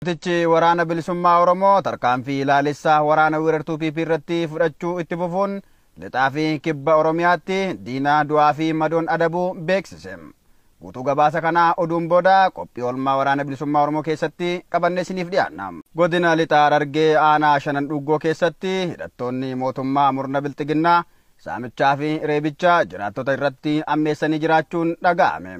Gootichi waraana bilisummaa Oromoo tarkaanfii ilaalessaa waraana weerartuu PP irratti fudhachuu itti fufuun lixaa fi kibba Oromiyaatti diina du'aa fi madoon adabuu beeksise. Guutuu gabaasa kanaa oduun booda qophii oolmaa waraana bilisummaa Oromoo keessatti qabannee isiniif dhiyaanna. Godina lixaa Harargee aanaa shanan dhuggoo keessatti hidhattoonni mootummaa murna bilxiginnaa saamichaa fi reebicha jiraattota irratti ammeessanii jiraachuun dhaga'ame.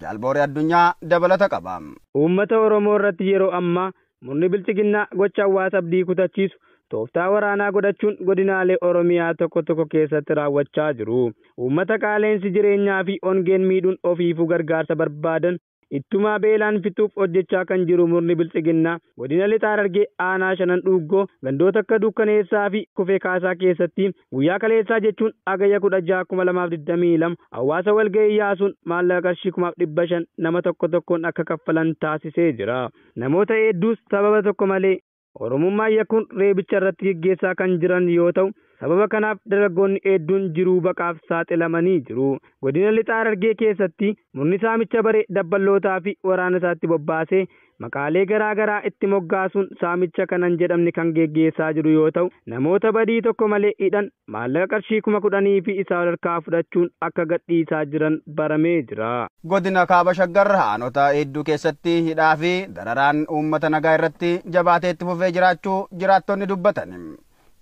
Jaalbooree addunyaa dabalata qaba. Uummata Oromoo irratti yeroo ammaa murni bilxiginnaa gocha hawaasa abdii kutachiisu tooftaa waraanaa godhachuun godinaalee Oromiyaa tokko tokko keessatti raawwachaa jiru. Uummata qaaleensi jireenyaa fi ongeen miidhuun ofiifuu gargaarsa barbaadan ittumaa beelaan fixuuf hojjechaa kan jiru murni bilxiginnaa godina lixaa Harargee aanaa shanan dhuuggoo gandoota akka dukkaneessaa fi kufee kaasaa keessatti guyyaa kaleessaa jechuun Hagayya 16,2022 hawaasa walga'ii yaasuun maallaqa qarshii 5,500 nama tokko tokkoon akka kaffalan taasisee jira. Namoota hedduus sababa tokko malee Oromummaa yakkuun reebicha irratti geggeessaa kan jiran yoo ta'u, sababa kanaaf dargaggoonni hedduun jiruu baqaaf saaxilamanii jiru. Godina lixaa Harargee keessatti murni saamicha baree dabballootaa fi waraana isaatti bobbaasee maqaalee garaa garaa itti moggaasuun saamicha kanan jedhamne kan geggeessaa jiru yoo ta'u, namoota badii tokko malee hidhan maallaqa qarshii 10,000 fi isaa ol harkaa fudhachuun akka gadhiisaa jiran baramee jira. Godina Kaaba Shaggar aanota hedduu keessatti hidhaa fi dararaan uummata nagaa irratti jabaatee itti fufee jiraachuu jiraattonni dubbatan.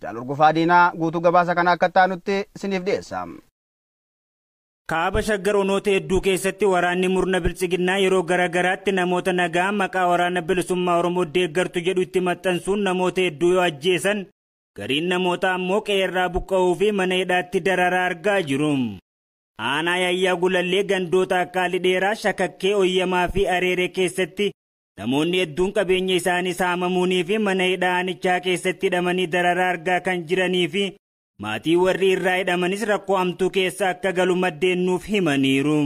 Jaal Urgufaa Diinaa guutuu gabaasa kana akka taanutti isiniif dhiyeessa. Kaaba Shaggar onoota hedduu keessatti waraanni murna bilxiginnaa yeroo garaa garaatti namoota nagaa maqaa waraana bilisummaa Oromoo deeggartu jedhu itti maxxansuun namoota hedduu yoo ajjeesan, gariin namoota ammoo qe'eerraa buqqa'uu fi mana hidhaatti dararaa argaa jiru. Aanaa Yaayyaa Gulallee gandoota akka Alidheeraa, Shakakkee, Oyyamaa fi Areeree keessatti namoonni hedduun qabeenya isaanii saamamuunii fi mana hidhaa aanichaa keessatti hidhamanii dararaa argaa kan jiranii fi maatii warri irraa hidhamanis rakkoo hamtuu keessa akka galu maddeen nuuf himaniiru.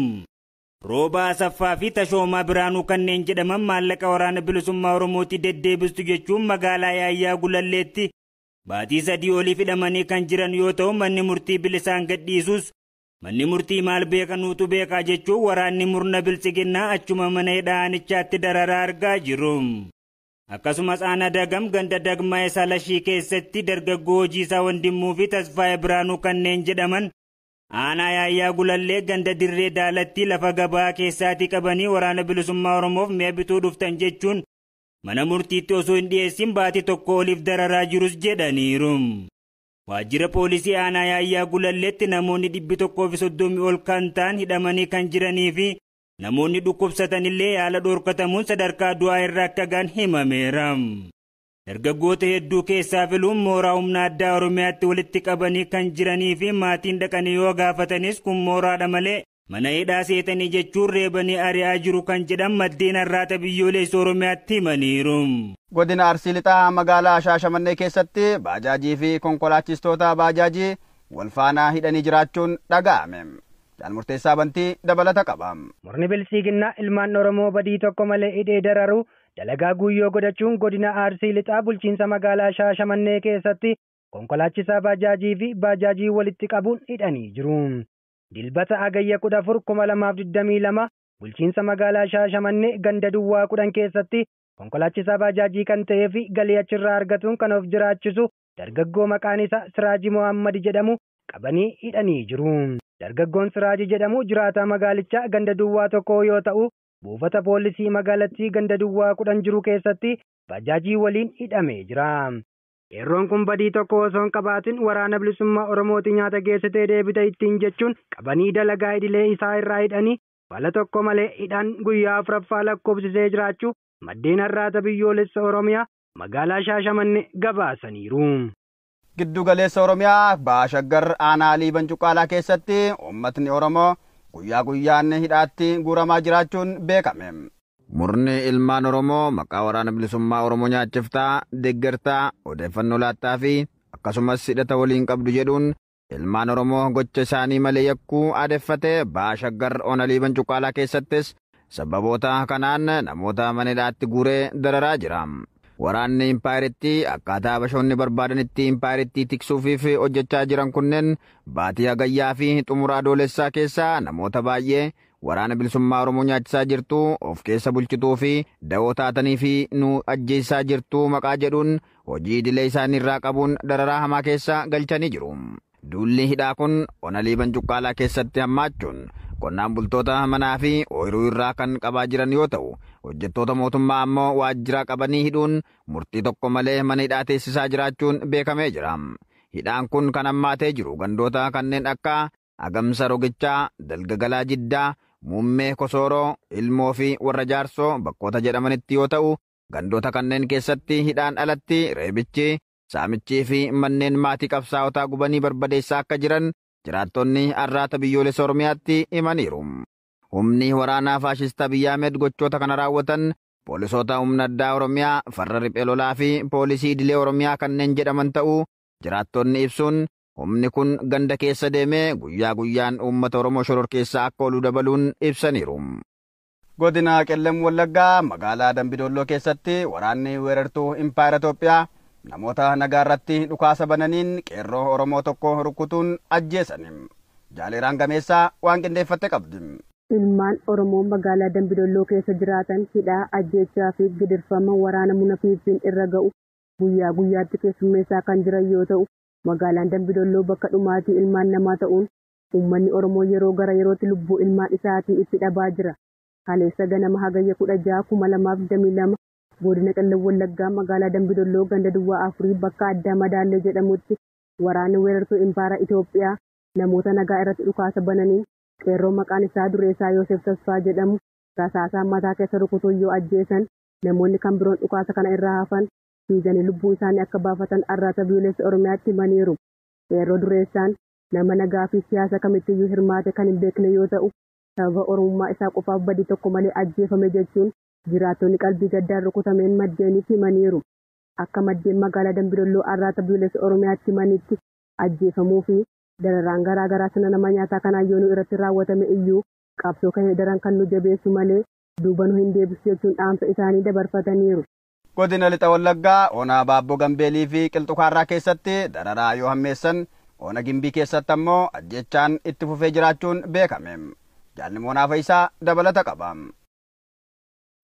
Roobaa Asaffaa fi Tashoomaa Biraanuu kanneen jedhaman maallaqa waraana bilisummaa Oromootti deddeebistu jechuun magaalaa Yaayyaa Gulalleetti baatii 3 oliif hidhamanii kan jiran yoo ta'u, manni murtii bilisaan gadhiisus manni murtii maal beekanuutu beekaa jechuun waraanni murna bilxiginnaa achuma mana hidhaa aanichaatti dararaa argaa jiru. Akkasumas aanaa Dagam ganda Dagmaa Salashii keessatti dargaggoo Hojiisaa Wandimmuu fi Tasfaayee Biraanuu kanneen jedhaman aanaa Yaayyaa Gulallee ganda Dirree Daalatti lafa gabaa keessaatii qabanii waraana bilisummaa Oromoof mi'a bituu dhuftan jechuun mana murtiitti osoo hin dhiyeessin baatii 1 oliif dararaa jirus jedhaniiru. Waajjira poolisii aanaa Yaayyaa Gulalleetti namoonni 130 ol kan ta'an hidhamanii kan jiranii fi namoonni dhukkubsatanillee yaala dhorkatamuun sadarkaa du'aa irra akka ga'an himameera. Dargaggoota hedduu keessaa filuun mooraa humna addaa Oromiyaatti walitti qabanii kan jiranii fi maatiin dhaqanii yoo gaafatanis kun mooraadha malee mana hidhaa seetanii jechuun reebanii ari'aa jiru kan jedhan maddeen harraata biyyoolessa Oromiyaatti himaniiru. Godina Arsii Lixaa magaalaa Shaashamannee keessatti baajaajii fi konkolaachistoota baajaajii wal faana hidhanii jiraachuun dhaga'ame. Jaal Murteessaa Bantii dabalata qaba. Murni bilxiginnaa ilmaan Oromoo badii tokko malee hidhee dararu dalagaa guyyoo godhachuun godina Arsii Lixaa bulchiinsa magaalaa Shaashamannee keessatti konkolaachisaa baajaajii fi baajaajii walitti qabuun hidhanii jiru. Dilbata Hagayya 14,2022 bulchiinsa magaalaa Shaashamannee ganda Duwwaa 10 keessatti konkolaachisaa baajaajii kan ta'ee fi galii achirraa argatuun kan of jiraachisu dargaggoo maqaan isaa Siraajii Mohammad jedhamu qabanii hidhanii jiru. Dargaggoon Siraajii jedhamu jiraataa magaalichaa ganda Duwwaa 1 yoo ta'u, buufata poolisii magaalattii ganda Duwwaa 10 jiru keessatti baajaajii waliin hidhamee jira. Qeerroon kun badii tokko osoo hin qabaatin waraana bilisummaa Oromooti nyaata geessitee deebite ittiin jechuun qabanii dalagaa idilee isaa irraa hidhanii bala tokko malee hidhaan guyyaa 4ffaa lakkoofsisee jiraachuu maddeen harraata biyyoolessa Oromiyaa magaalaa Shaashamannee gabaasaniiru. Giddu galeessa Oromiyaa Baha Shaggar aanaa Liiban Cuqqaalaa keessatti uummatni Oromoo guyyaa guyyaan hidhaatti guuramaa jiraachuun beekame. Murni ilmaan Oromoo maqaa waraana bilisummaa Oromoo nyaachiftaa, deeggartaa, odeeffannoo laattaa fi akkasumas hidhata waliin qabdu jedhuun ilmaan Oromoo gocha isaanii malee yakkuu aadeffatee Baha Shaggar ona Liiban Cuqqaalaa keessattis sababoota kanaan namoota mana hidhaatti guuree dararaa jira. Waraanni impaayeritti akkaataa habashoonni barbaadanitti impaayeritti tiksuufiif hojjechaa jiran kunneen baatii Hagayyaa fi xumura adoolessaa keessaa namoota baay'ee waraana bilisummaa Oromoo nyaachisaa jirtu, of keessa bulchituu fi da'oo taatanii fi nu ajjeesisaa jirtu maqaa jedhuun hojii idilee isaanii irraa qabuun dararaa hamaa keessa galchanii jiru. Duulli hidhaa kun ona Liiban Cuqqaalaa keessatti hammaachuun qonnaan bultoota manaa fi ooyiruu irraa kan qabaa jiran yoo ta'u, hojjettoota mootummaa ammoo waajjira qabanii hidhuun murtii tokko malee mana hidhaa teessisaa jiraachuun beekamee jira. Hidhaan kun kan hammaatee jiru gandoota kanneen akka Agamsa Rogichaa, Dalgagalaa Jiddaa, Muummee Kosooroo, Ilmoo fi warra Jaarsoo bakkoota jedhamanitti yoo ta'u, gandoota kanneen keessatti hidhaan alatti reebichi, saamichii fi manneen maatii qabsaa'otaa gubanii barbadeessaa akka jiran jiraattonni Arraata Biyyoolessa Oromiyaatti himaniiru. Humni waraanaa faashistaa Abiyyi Ahmed gochoota kana raawwatan poolisoota humna addaa Oromiyaa, farra riphee lolaa fi poolisii idilee Oromiyaa kanneen jedhaman ta'uu jiraattonni ibsuun humni kun ganda keessa deemee guyyaa guyyaan uummata Oromoo shororkeessaa akka oolu dabaluun ibsaniiru. Godina Qellem Wallaggaa magaalaa Dambidolloo keessatti waraanni weerartuu Impaayera Itoophiyaa namoota nagaa irratti dhukaasa bananiin qeerroo Oromoo tokko rukutuun ajjeesan. Jaaleeraan Gameessaa waan qindeeffatte qabdi. Ilmaan Oromoo magaalaa Dambidolloo keessa jiraatan hidhaa, ajjeechaa fi gidirfama waraana muna Fiifiin irra ga'u guyyaa guyyaatti keessummeessaa kan jiran yoo ta'u, magaalaan Dambidolloo bakka dhumaatii ilmaan namaa ta'uun uummanni Oromoo yeroo gara yerootti lubbuu ilmaan isaatii itti dhabaa jira. Kaleessa ganama Hagayya 16,2022 godina Qellem Wallaggaa magaalaa Dambidolloo ganda duwwaa 4 bakka addaa Madaallee jedhamutti waraanni weerartuu Impaayera Itoophiyaa namoota nagaa irratti dhukaasa bananiin qeerroo maqaan isaa Dureessaa Yoosef Tasfaa jedhamu rasaasaan mataa keessa rukutuun yoo ajjeesan, namoonni kan biroon dhukaasa kana irraa hafan fiiganii lubbuu isaanii akka baafatan Arraata Biyyoolessa Oromiyaatti himaniiru. Qeerroo Dureessaan nama nagaa fi siyaasa kamittiyyuu hirmaate kan hin beekne yoo ta'u, sababa Oromummaa isaa qofaaf badii tokko malee ajjeefame jechuun jiraattonni qalbii gaddaan rukutameen maddeeniif himaniiru. Akka maddeen magaalaa Dambidolloo Arraata Biyyoolessa Oromiyaatti himanitti ajjeefamuu fi dararaan garaa garaa sirna nama nyaataa kanaan yoo nu irratti raawwatame iyyuu qabsoo keenya daran kan nu jabeessu malee duuba nu hin deebisu jechuun dhaamsa isaanii dabarfataniiru. Godina Lixa Wallaggaa Onaa Baabboo Gambeelii fi Qilxukaarraa keessatti dararaa yoo hammeessan, Ona Gimbii keessatti ammoo ajjechaan itti fufee jiraachuun beekame. Jaalli Moonaa Fayisaa dabalata qaba.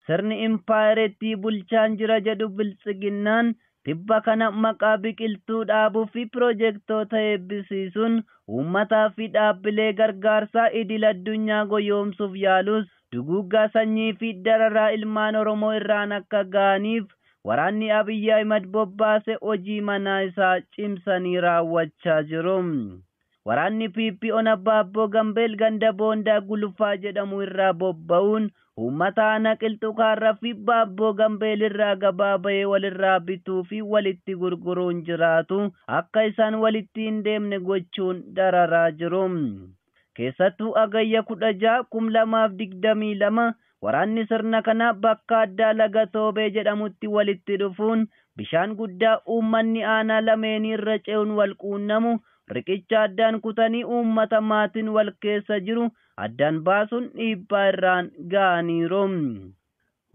Sirni impaayereetti bulchaan jira jedhu biltsiginnaan tibba kana maqaa biqiltuu dhaabuu fi piroojeektoota eebbisiisuun uummataa fi dhaabbilee gargaarsaa idil addunyaa goyoomsuuf yaalus duguuggaa sanyii fi dararaa ilmaan Oromoo irraan akka ga'aniif waraanni Abiyyi Ahimad bobbaase hojii manaa isaa cimsanii raawwachaa jiru. Waraanni PP Ona Baabboo Gambeel ganda Boondaa Gulufaa jedhamu irraa bobba'uun uummata aanaa Qilxukaarraa fi Baabboo Gambeel irraa gabaa bahee walirraa bituu fi walitti gurguruun jiraatu akka isaan walitti hin deemne gochuun dararaa jiru. Keessattuu Hagayya 16,2022 waraanni sirna kana bakka addaa Laga Toobee jedhamutti walitti dhufuun bishaan guddaa uummanni aanaa lameenii irra ce'uun wal quunnamu riqicha addaan kutanii uummata maatiin wal keessa jiru addaan baasuun dhiibbaa irraan ga'aniiru.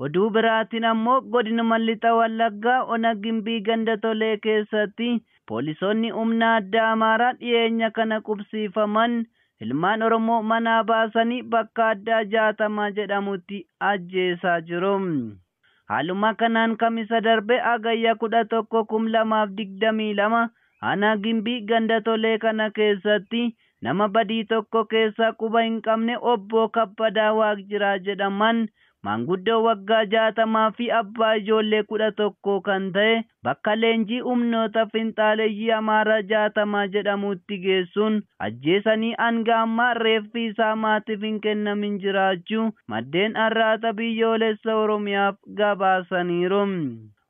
Oduu biraatiin ammoo godinuma Lixa Wallaggaa Ona Gimbii ganda Tolee keessatti poolisoonni humna addaa Amaaraa dhiyeenya kana qubsiifaman ilmaan Oromoo manaa baasanii bakka addaa 60 jedhamutti ajjeesaa jiru. Haaluma kanaan kamisa darbe Hagayya 11,2022 aanaa Gimbii ganda Tolee kana keessatti nama badii tokko keessaa quba hin qabne obbo Kabbadaa Waaqjiraa jedhaman maanguddoo waggaa 60 fi abbaa ijoollee 11 kan ta'e bakka leenjii humnoota finxaaleeyyii Amaaraa 60 jedhamutti geessuun ajjeesanii hanga ammaa reeffi isaa maatiif hin kennamin jiraachuu maddeen Arraata Biyyoolessa Oromiyaaf gabaasaniiru.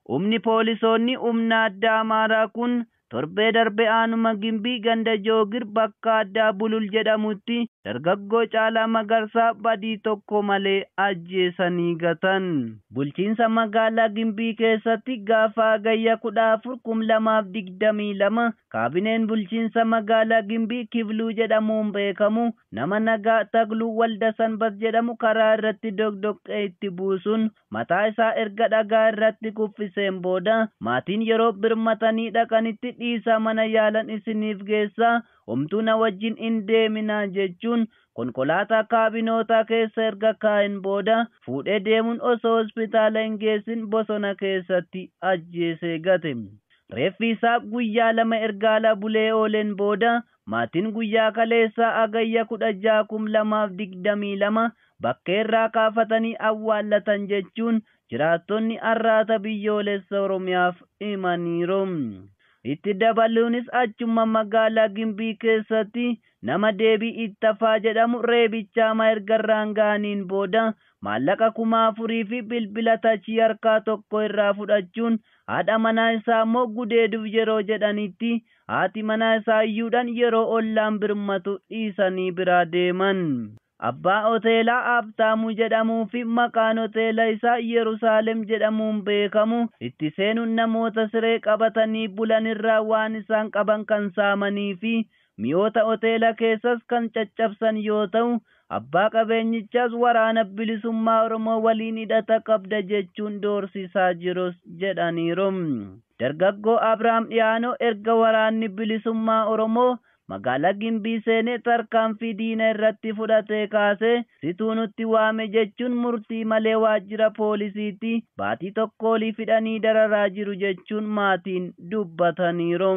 Humni poolisoonni humna addaa Amaaraa kun torbee darbe aanuma Gimbii ganda Joogir bakka addaa Bulul jedhamutti dargaggoo Caalaa Magarsaa badii tokko malee ajjeesanii gatan. Bulchiinsa magaalaa Gimbii keessatti gaafa Hagayya 14,2022 kaabineen bulchiinsa magaalaa Gimbii Kifluu jedhamuun beekamu nama nagaa Tagluu Walda Sanbat jedhamu karaa irratti doqdoqqee itti buusuun mataa isaa erga dhagaa irratti kuffiseen booda maatiin yeroo birmatanii dhaqanitti dhiisaa mana yaalan isiniif geessaa, homtuu na wajjin hin deeminaa jechuun konkolaataa kaabinootaa keessa erga kaa'een booda fuudhee deemuun osoo hospitaala hin geessin bosona keessatti ajjeesee gate. Reeffi isaa guyyaa 2 erga ala bulee ooleen booda maatiin guyyaa kaleessaa Hagayya 16, 2022 bakkeerraa kaafatanii awwaallatan jechuun jiraattonni Arraata Biyyoolessa Oromiyaaf himaniiru. Itti dabaluunis achuma magaalaa Gimbii keessatti nama Deebii Ittafaa jedhamu reebicha hamaa erga irraan ga'aniin booda maallaqa 4000 fi bilbila tachii harkaa tokko irraa fudhachuun haadha manaa isaa immoo gudeeduuf yeroo jedhanitti haati manaa isaa iyyuudhaan yeroo ollaan birmatu dhiisanii biraa deeman. Abbaa hoteelaa Habtaamuu jedhamuu fi maqaan hoteela isaa Yerusaalem jedhamuun beekamu itti seenuun namoota siree qabatanii bulan irraa waan isaan qaban kan saamanii fi mi'oota hoteela keessas kan caccabsan yoo ta'u, abbaa qabeenyichaas waraana bilisummaa Oromoo waliin hidhata qabda jechuun doorsisaa jirus jedhaniiru. Dargaggoo Abrahaam Dhiyaanoo erga waraanni bilisummaa Oromoo magaalaa Gimbii seenee tarkaanfii diina irratti fudhatee kaasee situu nutti waame jechuun murtii malee waajjira poolisiitti baatii tokko olii fidhanii dararaa jiru jechuun maatiin dubbataniiru.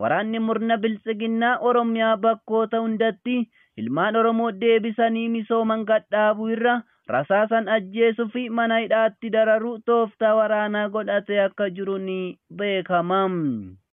Waraanni murna biltsiginnaa Oromiyaa bakkoota hundatti ilmaan Oromoo deebisanii misooman gadhaabuu irra rasaasan ajjeesuu fi mana hidhaatti dararuu tooftaa waraanaa godhatee akka jiru ni beekama.